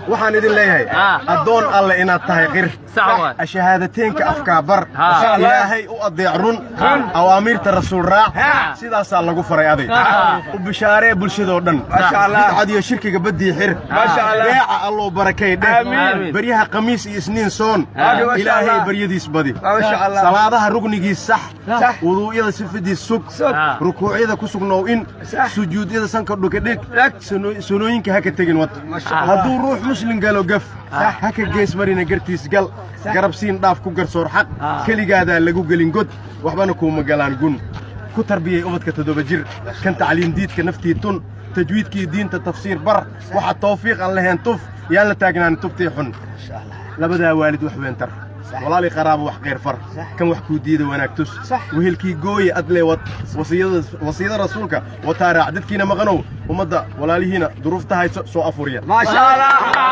Waxaan idin leeyahay, addoon alle inaad tahay qir, shahaadateynka afkaabar, Ilaahay u adeec run, awaamiirta Rasuul raac, sidaasaa lagu faray aday. U bishaaree bulshadoo dhan bidcad iyo shirkiga baddii xir, beeca Alloo barakay dheh, beryaha Khamiis iyo Isniin soon, Ilaahay baryadiis badi, salaadaha rugnigiis sax, wuduu'yada sifadiis sug, rukuucyada ku sugnow, in sujuudyada sanka dhuka dhig, sunooyinka ha ka tegin wad. Hadduu ruux muslim galo gaf, ha ka gees marina, gartiis gal, garabsiin dhaaf, ku garsoor xaq, keligaadaa lagu gelin god, waxbana kuuma galaan gun. Ku tarbiyay ubadka 7 jir kan tacliim diidka naftii tun, tajwiidkii diinta tafsiir bar, waxa tawfiiq aan lahayn tuf, yaan la taagnaan tubtii xun. Labadaa waalid wax weyn tar, walaalii qaraabo wax khayr far, kan wax kuu diida wanaag tus, wehelkii gooye adlee wad, wasiyada Rasuulka wataa raac. Dadkiina maqanow, ummadda walaalihiina duruufta hayso soo afuriya. Maasha Allah.